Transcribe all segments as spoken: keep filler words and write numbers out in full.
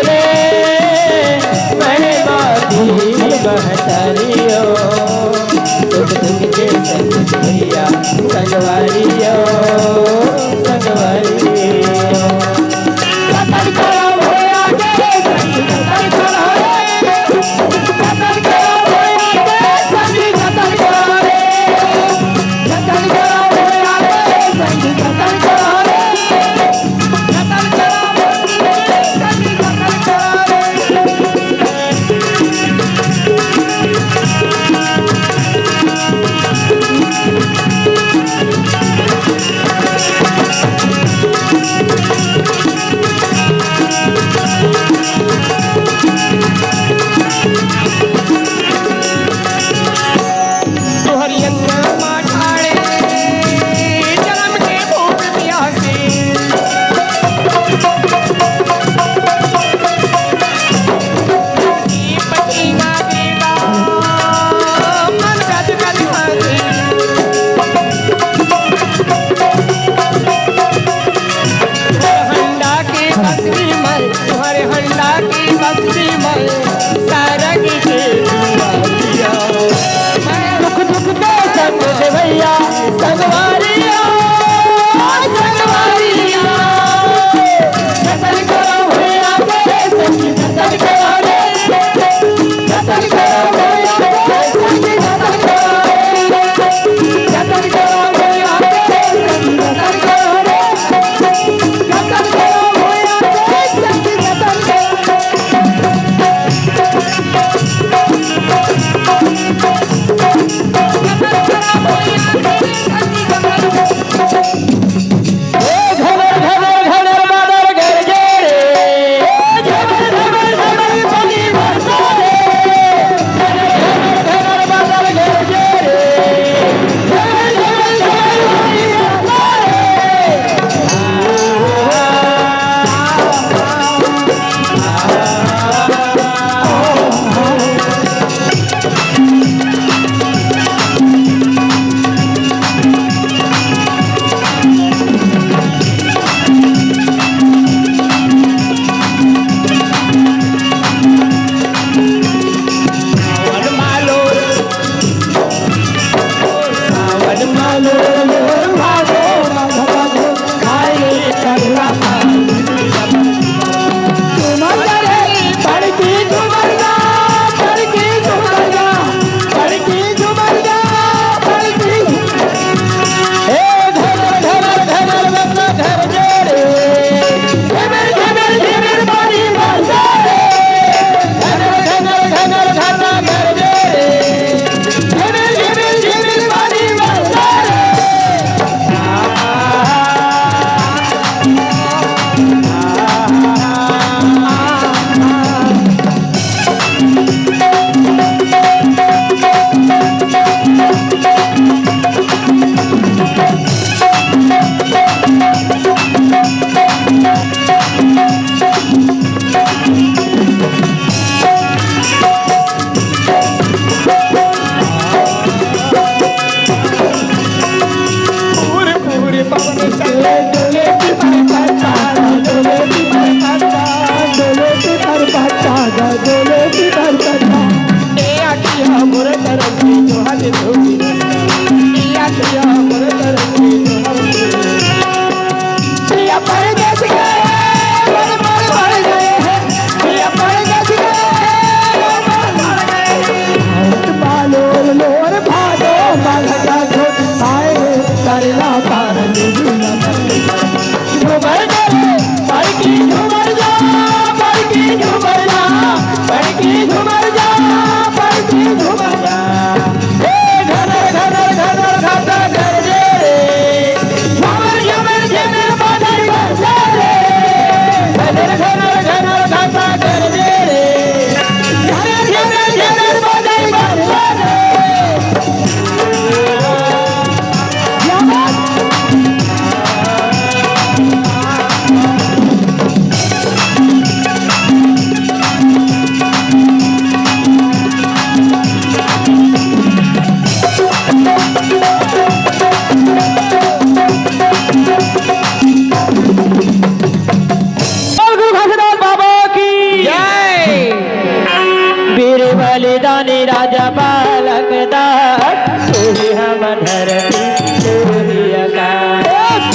रे, महिमा की महतारी ओ, सुख दुख के संग भैया संगवारी ओ, संगवारी ओ।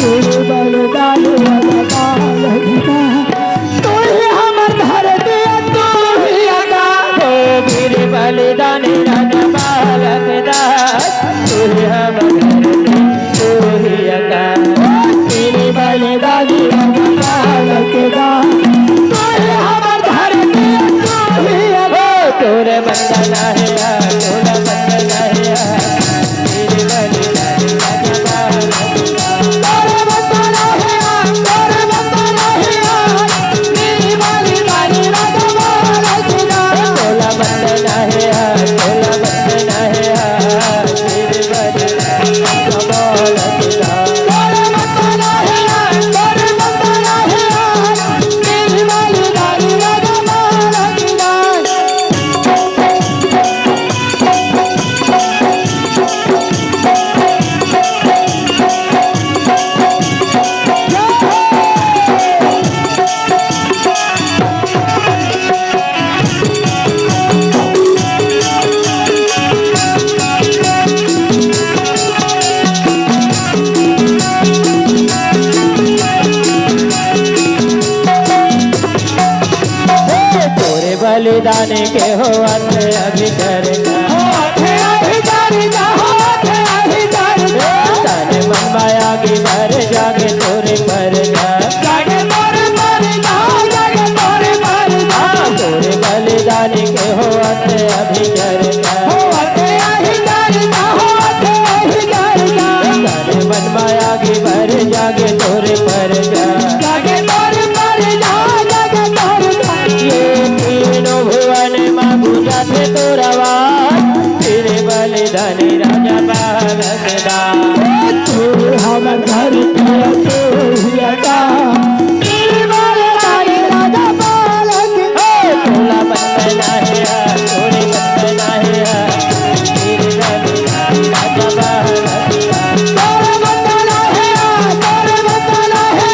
तोरे बलिदानी राजा बालक दान, तोरे हमर धरती, तोरे आका। ओ वीर बलिदानी राजा बालक दान, तोरे हमर धरती, तोरे आका। ओ वीर बलिदानी राजा बालक दान, तोरे हमर धरती, तोरे आका। ओ तोरे बंदना हे, तोरे बंदना हे। तोरे बलिदान के होवत अभी चर्चा। होवत हे अभी चर्चा, होवत हे अभी चर्चा। तन मन माया की भर जागे तोरे पर जा। जागे तोरे पर जा, जागे तोरे पर जा। हाँ, तोरे बलिदान के होवत अभी चर्चा। होवत हे अभी चर्चा, होवत हे अभी चर्चा। तन मन माया की भर जागे तोरे पर जा। जागे तोरे पर जा, जागे तोरे पर जा। ये तीनों भुवन मा गूंजत हे तोर आवाज, तेरे बलिदानी राजा बालक दान। तू हमर घर का तू ही अड्डा। तेरे बलिदानी राजा बालक। ओ, तोला बंदना हे, तोरे बंदना हे, तेरे बलिदानी राजा बालक दान। तोरे बंदना हे, तोरे बंदना हे।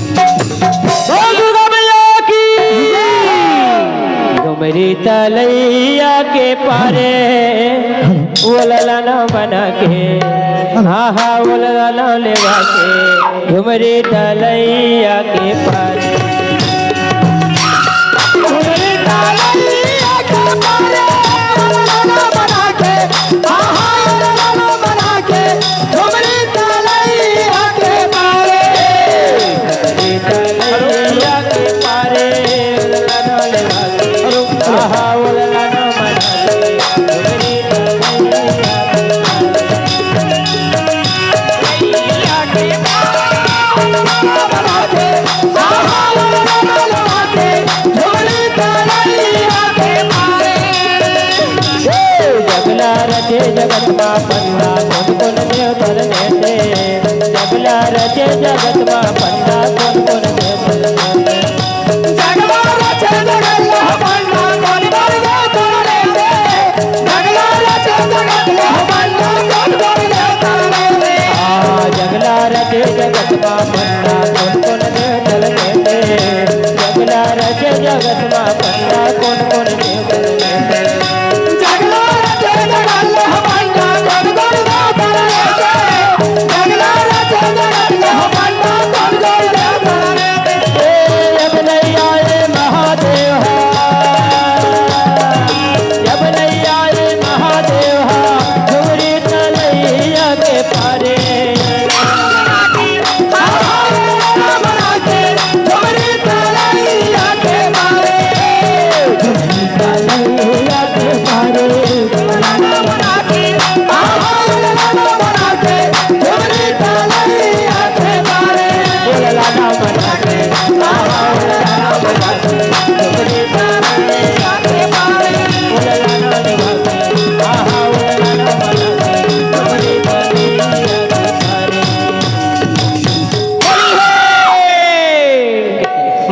बोल दुर्गा मैया की। डुमरी तलैया के पारे, ओ ललना बना के, हाँ, हाँ, ओ ललना लेवा के, डुमरी तलैया के पारे। डुमरी तलैया के पारे, ओ ललना बना के, हाँ, हाँ, ओ ललना बना के, डुमरी तलैया के पारे। डुमरी तलैया के पारे, ओ ललना लेवा के, हाँ, हाँ, ओ ललना बना के। जगला रचे जगत मा पंडा, कोन कोन देवता ल लेते। जगला रचे जगत मा पंडा, कोन कोन देवता ल लेते। जगला रचे जगत मा पंडा, कोन कोन देवता ल लेते। जगला रचे जगत मा पंडा, कोन कोन देवता ल लेते। आ, जगला रचे जगत मा पंडा, कोन कोन देवता ल लेते। जगला रचे जगत मा पंडा, कोन कोन देवता ल लेते। जगला रचे जगत मा पंडा, कोन कोन देवता ल लेते। जगला रचे जगत मा पंडा, कोन कोन देवता ल लेते। ए, अब नैया ए महादेव हा। जब नैया ए महादेव हा, डुमरी तलैया के पारे।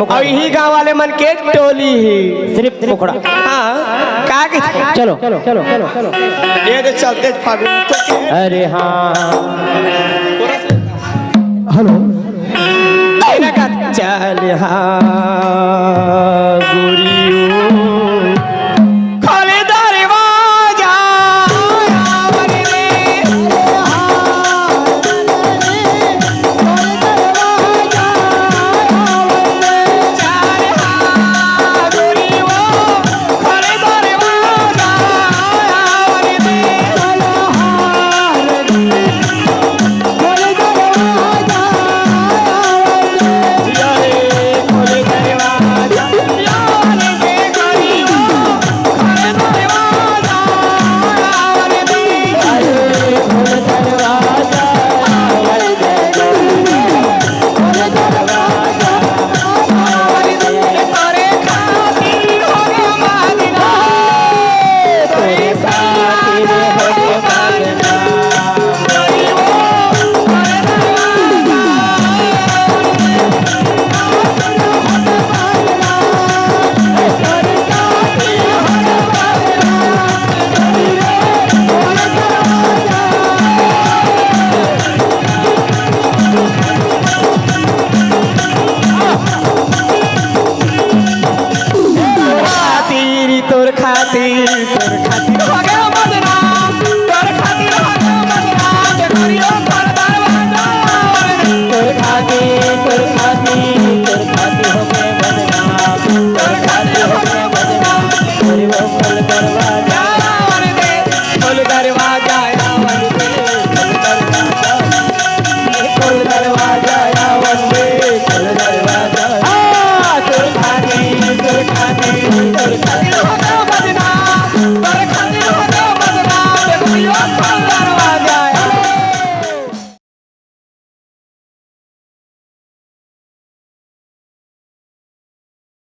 अउ इही गांव वाले मन के टोली ही। सिर्फ मुखड़ा। हाँ, का चलो, चलो, चलो, चलो, चलो। ये दे चलते फागुन तो के। अरे हाँ। हेलो। चल हाँ।